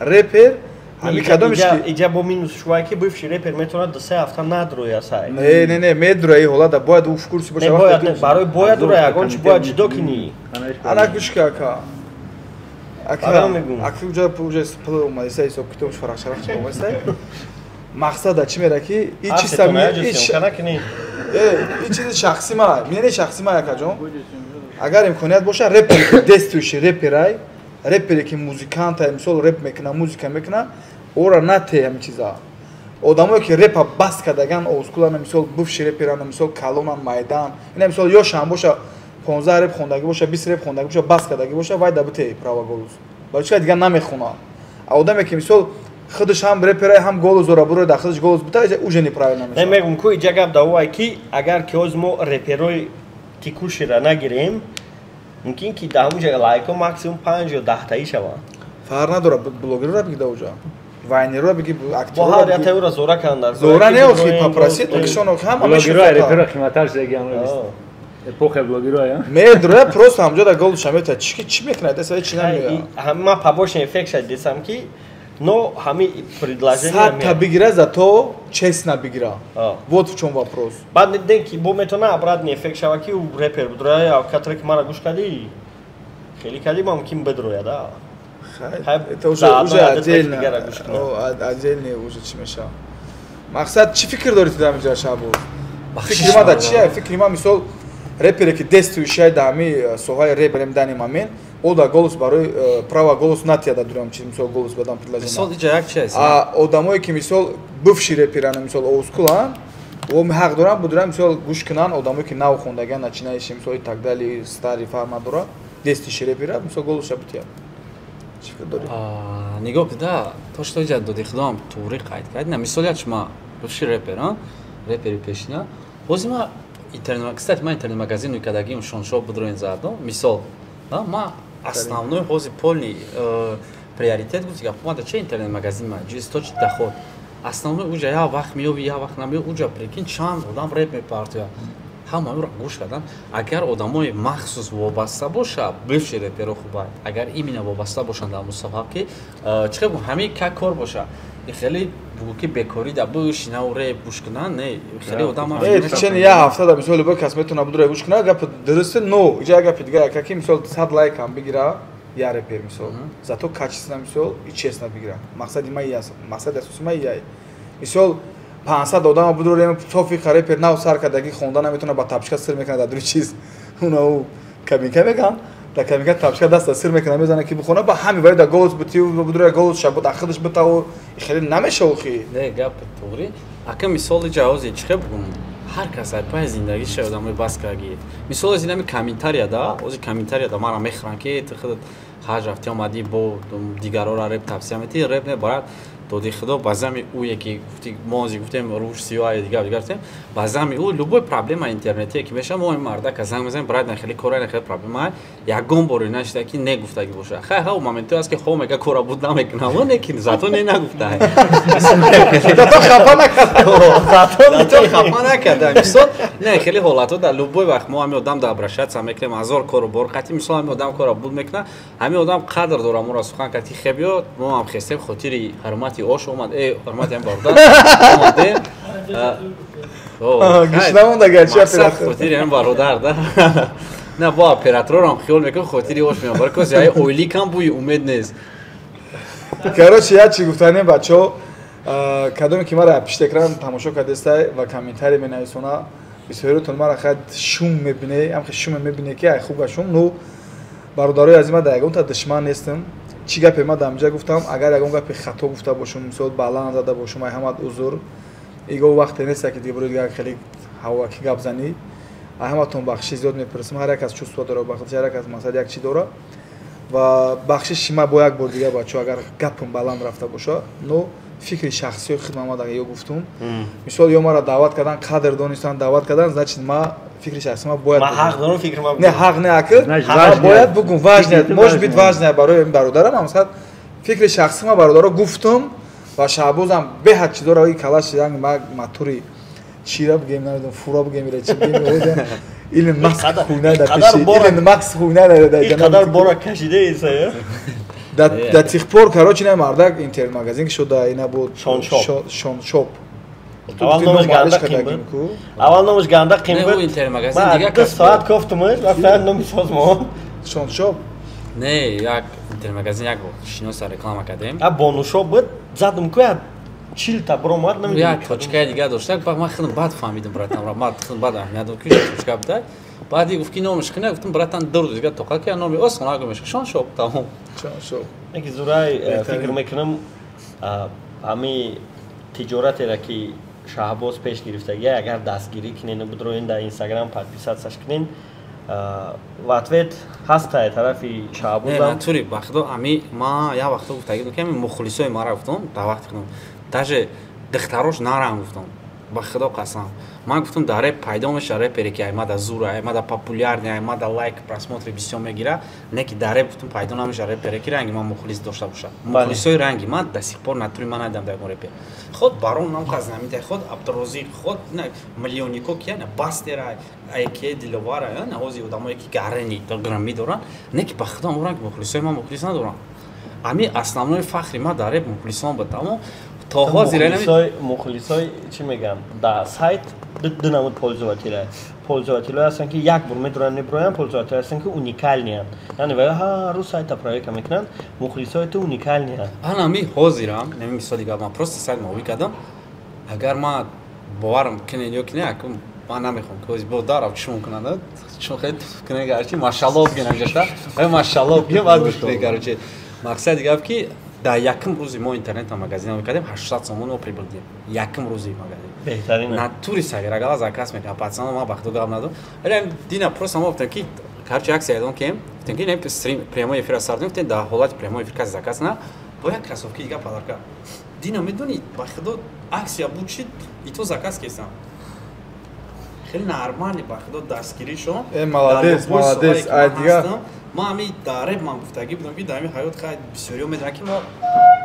репер ҳами кадомиш ки иҷа бо минус шувай ки бывший репер метавонад 2-3 ҳафта надроя сай. Не, не, не, медроя, ин ҳолата бояд ӯ в курсе боша. Бояд, барои бояд ура ягон чи бояд ҷудо кунӣ. Ана гӯш ка, ака, ака, ака, уҷа уҷа пул омадиса, ҳисоб китобш фарақшарақ чи омадиса. Мақсада чӣ мера ки и чи и чизи шахси ма, мнение шахси ма, акаҷон, агар имконият боша, репер ки действующий реперай, репере ки музикантай, мисол реп мекуна, музика мекуна, ора нате ҳамин чиза. Одамое ки репа бас кардаган, овозкулана, мисол бывший реперана, мисол калонан, майдан, ина мисол ёшам боша, 15 реп хондагӣ боша, 20 реп хондагӣ боша, бас кардагӣ боша, вай да бите права голос, барои чи дигар намехона. А одаме ки мисол худаш ҳам реперай, ҳам голос дора, буро дар худаш голос бита, уже неправильно мешавад. Не, мегум ку иҷа гап да овай ки агар ки ҳоз мо реперои текущийра нагирем, мумкин ки дар ҳамун ҷа лайко максимум панҷ ё 10-таӣ шаванд. Фарқ надорад, блогерро биги, да уҷа вайнерро биги, актёрро биги. Бо ҳар зора карданд. Зора не, охи попросить кишон ҳама. Блогерро реперо қиматтар шудаги ҳамро эпоха блогерро я. Медроя, просто ҳамҷо да голос мета, чӣ чӣ мекунад, даса чӣ намеояд. Ҳама побочный эффект шад десам ки, но ҳами предложение 100-та бигира, зато честно бигира. Вот в чем вопрос. Баъд дидем ки бо метавона обратный эффект шава ки ӯ репер бидроя, катре ки мара гӯш кардӣ, хеле кардӣ, мумкин бидроя да. Это уже отдельно, отдельный уже чӣ мешава. Мақсад, чӣ фикр дорӣ ту дар ҳамин ҷа, Шаҳбоз? Фикри ма да чия? Фикри ма, мисол, репере ки действующий дар ҳами соҳаи реп рем данный момент, о да голос барои право голос натия да дурам чи мисол голос бадан предложение. Мисол иҷа як чи аст? А одамое ки мисол бывший реперана, мисол олдскулан, о ҳақ доранд будуран, мисол гӯш кунанд одамое ки нав хондаган, начинающий, мисол и так далее, старый фарқ надорад, действующий репера мисол голоса бития. Чӣ фикр дорӣ? Нигоҳ кида, то что иҷа доди худоам туғри қайд кард. На, мисол як шума бывший репер, а? Репери пешина. Ҳозир ма интернет, кстати, ма интернет-магазин мекардагим, Шоншоп будроин задо. Мисол, ма основной ҳозир полный приоритет гуфти гап, ма да че интернет-магазин ма, источник доход. Основной уҷа як вақт меёби, як вақт намеёби, уҷа прикинь чанд одам реп мепартояд. Ҳама ӯро гӯш кардан. Агар одамои махсус вобаста боша, бывший реперо хуб, агар именно вобаста бошанд дар мусоҳиб, ки чӣ хел ҳамин как кор боша, хеле бугӯ ки бекорӣ да бишинаву реп гӯш кунанд, не, хеле одам чен як ҳафта да мисол любой кас метавона будура гӯш кунад, гап дурусте, но иҷа як гапи дига, яка ки мисол 100 лайк ҳам бигира я репер, мисол, зато качественно, мисол, и честно бигира. Мақсади ма ия, мақсади асоси ма ия. Мисол 500 одама будурем, софи репер нав сар кардаги, хонда наметавона, ба тапчка сир мекунад, дар дури чиз уна кабинка мекунад, дар кабинка тапчка даста сир мекунад, мезанад ки бихона, ба ҳами вай да голос бутив будура, голос шабуд ахидаш битаву хеле намешава хи. Не, гап туғри. Ака, мисоли ҷавози чӣ хел бугум, ҳар кас ай пай зиндагиша одамои бас карги. Мисол аз инами комментария да, ози комментария да мара мехӯранд ки ту худат ҳаҷ рафти омадӣ, бо дигарора реп тавсия метиҳӣ, реп не барад. Доди худо ба зами ӯе ки гуфти, мо ози гуфтем руш сиёҳ дигар дигар гуфтем, ба зами ӯ любой проблема интернетие ки мешава, мо ин мардака занг мезанем, брат, на хеле кора, на хеле проблема, ягон боре нашида ки не гуфтагӣ боша. Хай, ҳа, моментое аст ки хо мега кора буд намекунам, лекин зато не нагуфта. Зато хафа накарда. Зато хафа накарда. Мисол, не хеле ҳолатҳо дар любой вақт мо ҳами одам да обращаться мекунем, ҳазор кору бор қатъи, мисол ҳами одам кора буд мекунад, ҳами одам қадр дора, моро сухан кард ки хебиё, мо ҳам хестем, хотири ҳурмати ош омад, ҳурмати ҳам бародар омадем. Гӯш гарчи оператор. Хотири ҳам бародар да. На, бо операторам хиёл мекунам хотири ош меояд. Барои кози ай ойликам бӯи умед нест. Короче, як чи гуфтанем, бачаҳо, кадоме ки мара пишти экран тамошо кардестай ва комментарий менависона, бисёриятон мара хай шум мебине, ҳам шуме мебине ки ай хуба шум, ну бародарои азиз, ман дар ягонта душман нестам. Чӣ гапе ман дар инҷа гуфтам, агар ягон гапи хато гуфта бошум, мисол баланд зада бошум, ай ҳамат узр. Иго вақте нест ки дига барои дигар хеле ҳавакӣ гап занӣ. Ай ҳаматон бахшиш зиёд мепурсам, ҳар як аз чувство дора, бахшиш ҳар як аз мақсад як чӣ дора. Ва бахшиши ман бо як бор дига, бачаҳо, агар гапам баланд рафта боша, но фикри шахсии худам ман ё гуфтум. Мисол ё мара даъват кардан, қадр донистан даъват кардан, значит ма фикри шахси ма бояд. Ма ҳақ дорам фикри ма. Не, ҳақ не, ака, бояд бугум, важно, может быть важно барои бародарам, масалан фикри шахси ма бародаро гуфтум ва Шаҳбозам беҳад чи дора, калаш янг ма матури чира бигем, намедонам, фура бигем или чи бигем, Илон Маск хуйна да пеши, Илон Маск хуйна да. Ин қадар бора кашида иса. До тех пор, короче, ина мардак интернет-магазин шуда, ина буд Шоншоп. Шоншоп. Аввал номаш ганда қим буд. Аввал номаш ганда қим буд. Интернет-магазин дига кас соат кофтумаш, ва номи созмон. Шоншоп. Не, як интернет-магазин як шиноса реклама кардем. А бонушоп буд, задум ку 40 та бромад намедонам. Як точкаи дига дошта, баъд ман худам баъд фаҳмидам, братан, ман худам баъд аҳамият додам ки точка буда. Баъди гуфт ки номаш кина, гуфтам, братан, ду рӯз дига тоқа ки номи осон агу мешка Шоншоп, тамом. Шоншоп. Яки зурай фикр мекунам, ҳами тиҷоратеро ки Шаҳбоз пеш гирифтагӣ, агар дастгирӣ кунен, будроин дар Инстаграм подписаться кунен, в ответ ҳастай тарафи Шаҳбозам. Натури, ба худо, ами ма як вақто гуфтагӣ ки ами мухлисои мара гуфтам, дар вақти худам даже духтарош нарам гуфтам, ба худо қасам, ман гуфтам, дар реп пайдо меша репере ки аймада зура, аймада популярный, аймада лайк, просмотри бисёр мегира, не ки дар реп гуфтам пайдо намеша репере ки ранги ман мухлис дошта боша. Мухлисои ранги ман до сих пор натури ман надидам дар ягон репер. Худ Барон нам знаменитый, худ Абдурозиқ, худ миллионнико ки на Бастера, айке Диловара, на ҳози одамое ки гарени грамми доранд, не ки ба худо ам ранги мухлисои ман мухлис надорам. Ами основной фахри ман дар реп мухлисон буд, аммо то ҳозир мухлисой чӣ мегӯям, дар сайт ду намуд пользователя. Пользователҳое ҳастанд, ки як бор медуранд, мебироянд, пользователҳое ҳастанд, ки уникальныянд, яъне ва ҳар рӯз сайта проверка мекунанд. Мухлисои ту уникальныянд. Ана ми ҳозирам неми мисоли гап, ман просто сайт мовӣ кардам, агар ман боварам кинен ё кине, ман намехоҳам ки ҳозир бо дарав чун кунанд, чун хеле кунен, гарчи машалло бигӯям ҷашта, машалло бигӯям, баъд гӯш кунед. Короче, мақсади гап ки дар якум рӯзи мо интернет магазин мекардем, 800 сомон мо прибыль дидем якум рӯзи магазин. Беҳтарин. Натури сагирагала заказ мекардам, пацано, ман ба худо гап надорам. Дина просто мо гуфтем ки Короче, акция эълон кем, гуфтем ки не стрим прямой эфир сар гуфтем, дар ҳолати прямой эфир касе заказ на, бо як кроссовки дига подарка. Дина медонӣ, ба худо, акция буд, чи и то заказ кесам. Хеле нормальный, ба худо, дастгиришон. Э, молодец, молодец. Ай дига Ма ҳами дар реп ман гуфтагӣ будам, ки дар ҳами ҳаёт хай бисёриё медонанд, ки мо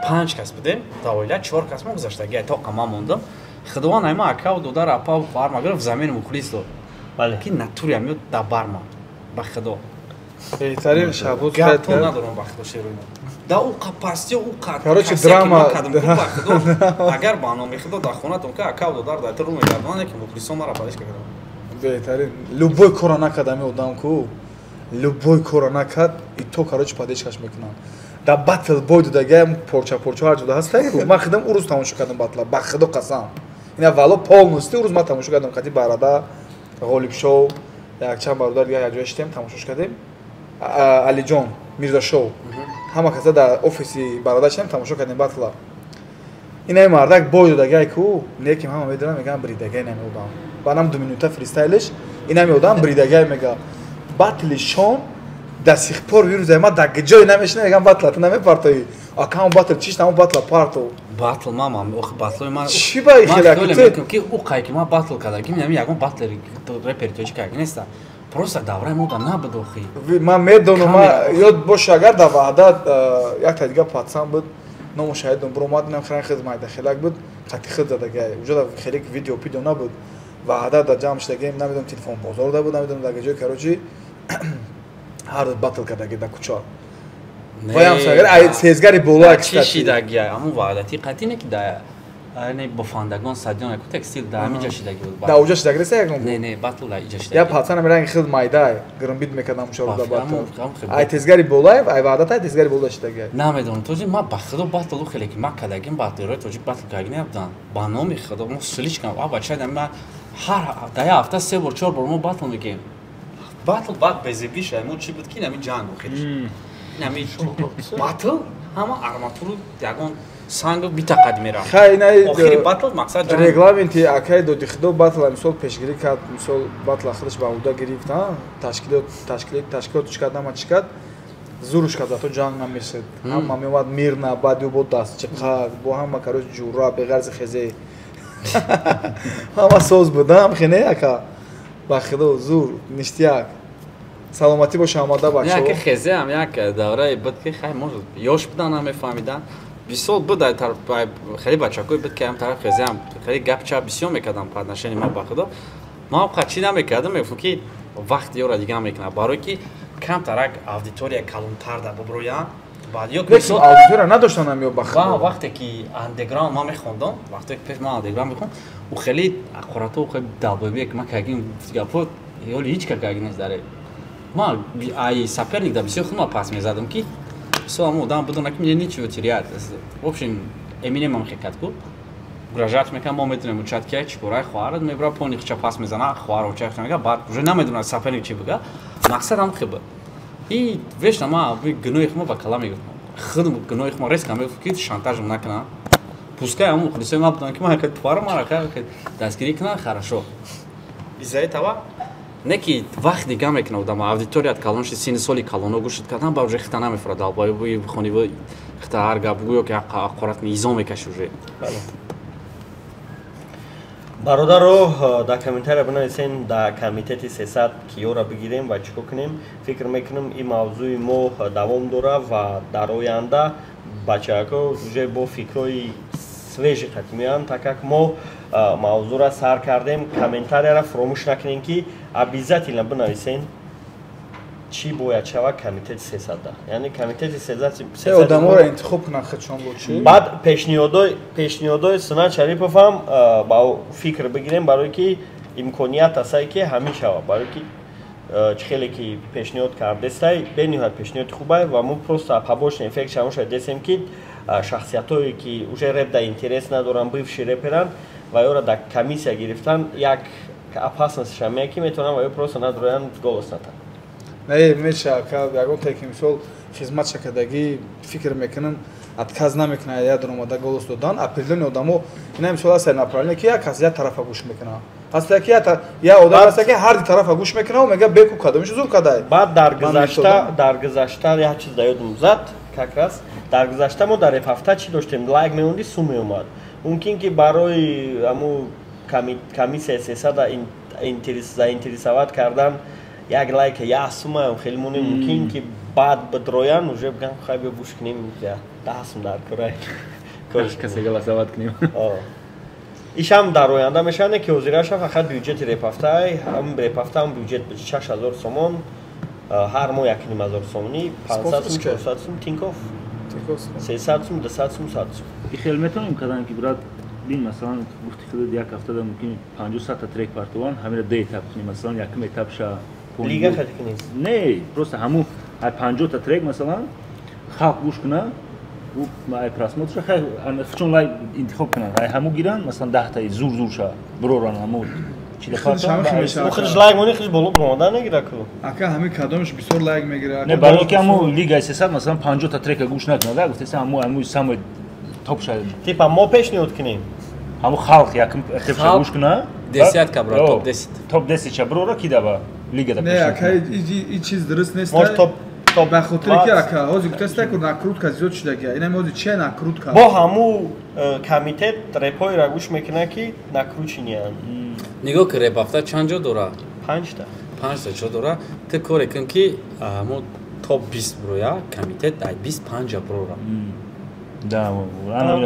панҷ кас будем дар оила, чор кас мо гузаштагӣ, тоқа ман мондам. Худованд айма акаву додар, апаву хоҳар ма гирифт, замин мухлис дод. Ки натури ҳамиё дар бар ман, ба худо. Беҳтарин, Шаҳбоз. Гапто надорам, ба худо, шерои да ӯ қапастиё ӯ қад. Короче, драма. Агар ба номи худо дар хонатон ки акаву додар дар рӯ мегардонанд, ки мухлисон мара падиш кардам. Беҳтарин, любой кора накард ами одам ку, любой кора накард, и то, короче, поддержкаш мекунанд. Дар батл бой додагиам, порча порча ҳар ҷода ҳастай ку. Ман худам ӯ рӯз тамошо кардам батла, ба худо қасам, ина вало полностью ӯ рӯз ман тамошо кардам. Қати барада Ғолибшоу, якчанд бародар дига якҷоя шитем, тамошош кардем. Алиҷон Мирзашоу, ҳама каса дар офиси бародар шитем, тамошо кардем батла. Инаи мардак бой додагиай ку, неким ҳама медонам, мегӯям, бридагай намеодам. Баъдам 2 минута фристайлш, инами одам бридагай мега. Батли шон до сих пор вирӯзай ма дар ҷое намешина, мегам, батла ту намепартоӣ, акам батл чиш намо, батла парто. Батл мама, ох, батлои ман. Чӣ ба хеле мекунам, ки ӯ қай ки ман батл кардагим, ами ягон батл репери тоҷик кардаги неста. Просто давраи мо да набуд, охи. Ман медонам, ман ёд боша, агар дар Ваҳдат якта дига пацан буд, ному шаҳидам буромад, инам хеле хез майда хелак буд, қати хид задагай. Уҷо хеле видео пидео набуд. Ваҳдат дар ҷамъ шудагем, намедонам, телефон бозор да буд, намедонам, дар ҷои, короче, ҳар рӯз батл кардаги дар кӯча. Ваям сагар сезгари боло. Чӣ шидаги, ҳамун Ваҳдати қатӣ не, ки да не бофандагон стадион яку текстил, да ҳамин ҷа шидаги буд. Да уҷа шидаги реса ягон? Не, не, батл да иҷа шидаги. Я пацан ранги хел майдай грмбит мекардам чору да батл. Ай тезгари болаев, ай Ваҳдат, ай тезгари боло шидаги. Намедонам, тоҷи ма, ба худо, батлу хеле ки ма кардагим, батлерои тоҷик батл кардаги набуданд. Ба номи худо, мо слишком а бача ма ҳар дар як ҳафта се бор, чор бор мо батл мекунем. Батл баъд безебиша мо чӣ буд, ки инами ҷанг охириш, инами батл ҳама арматуру ягон сангу бита қад мерафт. Охири батл мақсад. Регламенти акай доди худо батла мисол пешгирӣ кард, мисол батла худаш ба ӯҳда гирифт, ташкилот ташкилотш кард, ҳама чӣ кард, зуруш кард, зато ҷанг намешид, ҳама меомад мирно. Баъд ӯ бо дастчиқак, бо ҳама, короче, ҷура беғарзи хезе, ҳама соз буд, хене ака, ба худо, зур, ништяк, саломатӣ боша омада бачаҳо. Як хезеам як даврае буд, ки хай, может, ёш будан, намефаҳмидан. Бисёр буд хеле бачакое буд, ки ҳам тараф хезеам хеле гапча бисёр мекардам по отношению ма. Ба худо, ман қа чӣ намекардам, мегуфтам, ки вақт ёра дига мекунам, барое ки камтарак аудитория калонтар да буброянд. Баъд ё аудитория надоштан ам ё ба худо, вақте ки андеграунд ман мехондам, вақте ки пеш ман андеграунд мехонд, ӯ хеле ақорато, хеле долбоёбие ки ман кардагим, гапо ёли ҳеҷ ка кардаги нест. Даре ман ай соперник да бисёр худма пас мезадам, ки бисёр ҳамон одам бидона, ки мне нечего терять. В общем, Эминем ҳам хекат ку угрожать мекунам, мо медонем учат ки чӣ корай, хоҳарат мебара, пони хича пас мезана, хоҳар оча мега, баъд уже намедонад соперник чӣ бига. Мақсад ҳам хел буд. И вечно ма гуноҳи хума ба кала мегуфтам, худ гуноҳи хума резко мегуфт, ки шантажм накунам, пускай ҳамон мухлисои ман буданд, ки ман хел твара мара дастгирӣ кунам, хорошо, из-за этого не ки вақт дига мекунад одам, аудиторият калон шид, синни соли калоно гӯшид кардан, ба уже хита намефурад, долбоёб бихони, хита ҳар гап гӯё ки ақорат изо мекаши уже. Бародаро, дар комментария бинависен, дар комитети 300 киёра бигирем ва чӣ кор кунем. Фикр мекунам, ин мавзӯи мо давом дорад ва дар оянда бачаҳако уже бо фикрҳои свежий қати меоянд, так как мо мавзӯъра сар кардем. Комментарияра фуромӯш накунем, ки обязательно бинависен, чӣ бояд шавад комитети 300-да, яъне комитети одаморо интихоб кунанд худшон бо чӣ. Баъд пешниҳодои Сунат Шариповам ба фикр бигирем, барое ки имконият ҳастае, ки ҳамин шавад, барое ки чӣ хеле ки пешниҳод кардестай, бениҳоят пешниҳоди хубае. Ва мо просто побочный эффект шавоша десем, ки шахсиятҳое ки уже реп да интерес надоранд, бывший реперанд, ва ёро дар комиссия гирифтан як опасность шамея, ки метавонанд ва ё просто надроянд, голос натанд. Не меша, ягон те ки мисол хизмат шакардагӣ, фикр мекунам, отказ намекунад як дар омада голос додан. Определённый одамо, ина мисол аст, направление, ки як кас як тарафа гӯш мекунад. Ҳаста ки я одам ҳаста ки ҳар ду тарафа гӯш мекунад ва мегӯяд беку кадомиш зур кадай. Баъд дар гузашта як чиз да ёдам зад, как раз дар гузашта мо дар репҳафта чӣ доштем? Лайк меонди, сум меомад. Мумкин ки барои ҳаму комиссия сесада заинтересовать кардан як лайк як сума хеле монем, мумкин ки баъд бидроян уже биган хай биё гӯш кунем, 10 сум дар кора. Касе голосовать кунем. Ишам дар оянда мешавад, ки ҳозираша фақат бюҷети репҳафтай, ҳам репҳафта ҳам бюҷет 6000 сомон, ҳар моҳ 1500 сомонӣ, 500 сум, 400 сум Тинькофф, 300 сум, 200 сум, 100 сум. И хел метавонем кардан ки брат бин, масалан гуфти худат як ҳафтада мумкин 50 та трек партован, ҳамира ду этап кунем, масалан якум этапша лига хати кунем. Не, просто ҳаму 50 та трек масалан халқ гӯш кунад, ай просмотрша хай чун лайк интихоб кунанд, ай ҳаму гиранд, масалан 10 таи зур зурша бироранд ҳаму худш лайк мони худш боло бромада нагира ку. Ака ҳами кадомш бисёр лайк мегира. Не, барои ки ҳаму лигаи 300 масалан 50 та трека гӯш накунад, гуфтеса ҳаму ҳаму самои топ ша. Типа мо пешниҳод кунем. Ҳаму халқ якум этапша гӯш кунад. Десятка бро, топ 10. Топ 10 ша брора ки даба лигада пешниҳод. Не, ака и чиз дуруст нест. Может топ ба хотире ки ака ҳозир гуфтаста ку накрутка зиёд шудагия. Инам ҳозир чия накрутка? Бо ҳаму комитет репҳоеро гӯш мекунад ки накручениянд. Нигоҳ ки репҳафта чанд ҷо дора? 5 та. 5 та ҷо дора. Ту коре кун ки мо топ 20 броя, комитет ай 25 брора. Да,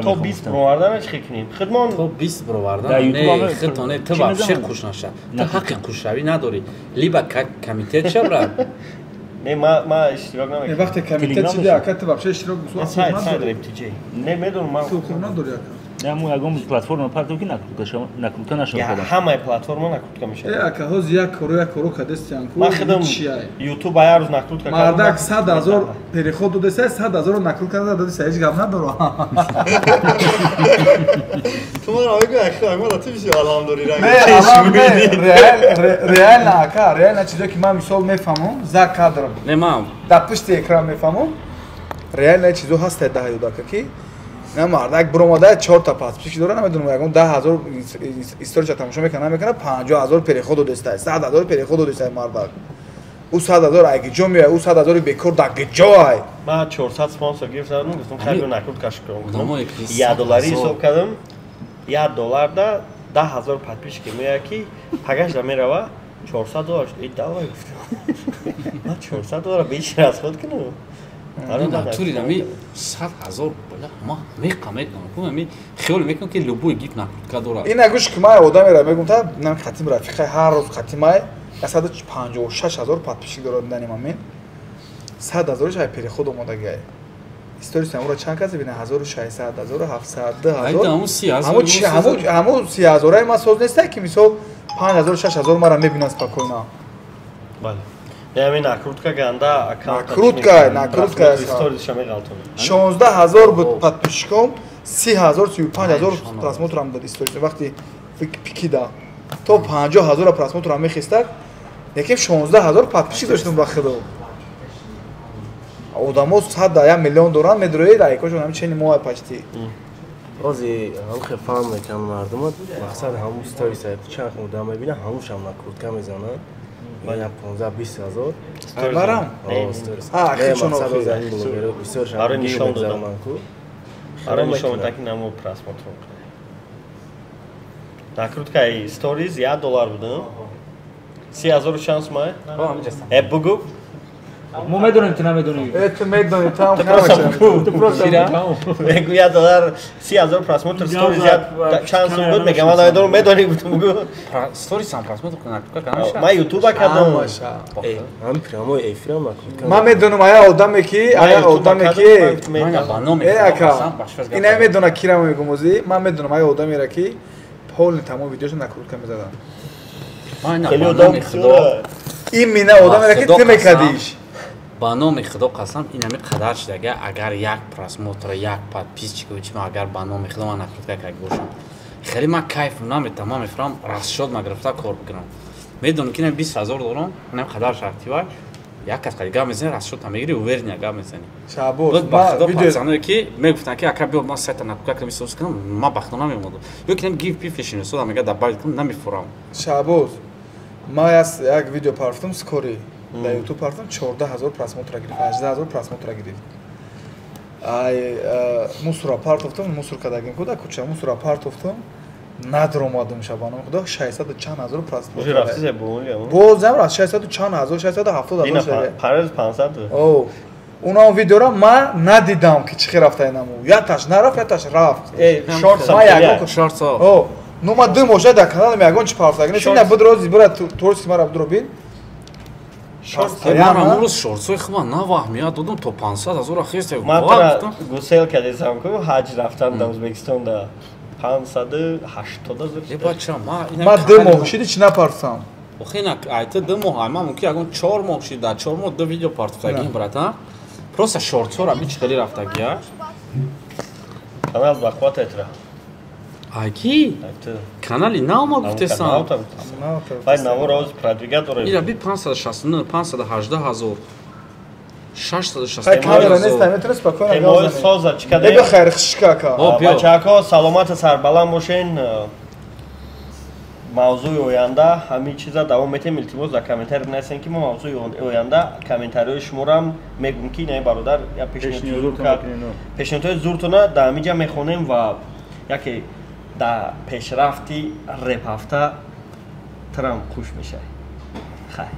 топ 20 бровардан чӣ кунем? Худмон топ 20 бровардан не, худтоне ту вообще қуш наша. Ту ҳаққи қушравӣ надорӣ. Либо комитет шабра. Не, ма иштирок намекунам. Вақте комитет шиди, ака ту вообще иштирок сайт реп.tj. Не, медонам ман. Ту ҳуқуқ надорӣ ака. Не, мо ягон платформа партов ки накрутка нашавад. Ҳамаи платформа накрутка мешавад. Э, ака ҳозир як коро кадестиян ку. Ман худам YouTube ҳар рӯз накрутка кардам. Мардак 100 000 переход додеса, 100 000 накрутка додеса, ҳеҷ гап надорам. Ту маро мегӯӣ, ахи, ман ту бисёр алам дорӣ ранг. Не, алам не, реально ака, реально чизе ки ман мисол мефаҳмам, за кадром. Не, ман дар пушти экран мефаҳмам, реально чизо ҳаста даҳ юдака ки на мардак биромада 4 та подписчик дора, намедонам ягон 10 000 история тамошо мекунад, намекунад, 50 000 переход додестай, 100 000 переход додестай мардак. Ӯ 100 000 ай киҷо меояд? Ӯ 100 000 бекор дар киҷо ай? Ман 400 спонсор гирифтам, гуфтам хайр, накрутка кунам. 1 доллари ҳисоб кардам, 1 долларда 10 000 подписчик меояд ки пагашда мерава 400 доллар. И давай, гуфтам, ман 400 доллар бечи расход кунам. Натури ами 100 000 ма меқа метонам, ами хиёл мекунам ки любой гиф накрутка дорад. Ина гӯш ки, ман одамеро мегум, та нам хатим рафиқай ҳар рӯз хатимай 156 000 подписчик дорад дани момент, 100 000-ш ай переход омодагиай. Историс амуро чанд касе бина? 1600, 1700, 2000. Ҳаму 30 000-аи ман соз нестай ки мисол 5000, 6000 мара мебинанд спокойно. Бале. Яъне накрутка ганда. Накрутка, накрутка. Сториша меғалтонад. 16 000 буд подписчиком, 30 000, 35 000 просмотрам дад историс вақти пикида. То 50 000 просмотрам мехистак, лекин 16 000 подписчик доштам ба худо. Одамо сад да як миллион доранд, медроед, айкошон ҳами чени моа почти. Ози ҳам хел фаҳм мекунанд мардума, мақсад ҳамун сторис чанд одам мебинад, ҳамушам накрутка мезанад. Як 15-20 ҳазор. Барам? Барои нишон додам. Барои нишон додам ки намо просмотр. Накруткаи сторис 1 доллар буд. 30 000 чанд сумай? Э, бугу. Мо медонем, ту намедонӣ. Э, ту медонӣ, ту ҳам. Ту просто мегӯ 1 доллар 30 000 просмотр сторис як чанд сум буд, мегам ман намедонам, медонӣ, гуфтам, бугу. Сторис ҳам просмотр накрутка карда. Ман ютуба кардам. Ҳам прямой эфирам накрутка. Ман медонам ая одаме ки, ая одаме ки э ака, ина медона кира мегум ози, ман медонам ая одамеро ки полный тамом видеошо накрутка мезадам. Хеле одам. Именно одамеро ки ту мекардиш. Ба номи худо қасам, инами қадар шудага, агар як просмотр, як подписчик чима, агар ба номи худо ман накрутка карда бошам, хеле ман кайф наметам. Ман мефурам расчёт ма гирифта кор бикунам, медонам ки инам 20 000 дорам, инам қадар шартивай. Як кас қади гап мезани, расчёта мегири, уверенно гап мезани. Шаҳбоз, ма видео ки мегуфтанд ки ака биё ман сайта накука кардам, исос кунам, ман бахто намемондам. Ё ки гиф пифешин сода мега добавить кунам, намефурам. Шаҳбоз, ма як видео партофтам скори дар YouTube партофтам, 14 000 просмотра гирифт, 18 000 просмотра гирифт. Ай мусора партофтам, мусор кардагим ку дар кӯча, мусора партофтам, надромадам шабаном худо 600 чанд ҳазор просмотр. Бозам рафт 600 чанд ҳазор, 670 ҳазор. Парез 500. О, унам видеора ман надидам ки чӣ хел рафта инаму. Яташ нарафт, яташ рафт. Шортс. О, ну ма 2 моҳ шуда дар каналам ягон чи партофтагӣ нест. Ина бидрози бира творческий мара бидро бин. Ман ҳамон рӯз шортсои хума наваҳмият додам, то 500 ҳазор хест. Ман тара гусел кардесам ку ҳаҷ рафтан дар Ӯзбекистон да 580 ҳазор. Е бача, ма Ма 2 моҳ шиди чи напартам. Охи на айта 2 моҳ, ай ма мумкин ягон 4 моҳ шид, дар 4 моҳ ду видео партофтагим, брата. Просто шортсора би чӣ хеле рафтагия. Канал ба қувват этра. Ай ки? Канали нав ма гуфтесам. Вай навор оз продвигать дорем. Ира би 569, 518 ҳазор. 660. Камера нест, метавонӣ спокойно. Темои соза чӣ кадем? Эбе хайр хишка ака. Бачаҳако, саломату сарбаланд бошен. Мавзӯи оянда ҳамин чиза давом метем. Илтимос, дар комментарий бинависем, ки мо мавзӯи оянда комментариҳои шуморам мегӯм, ки инаи бародар я пешниҳодҳои зуртона дар ҳамин ҷа мехонем ва яке дар пешрафти репҳафта трам хуш мешавад. Хайр.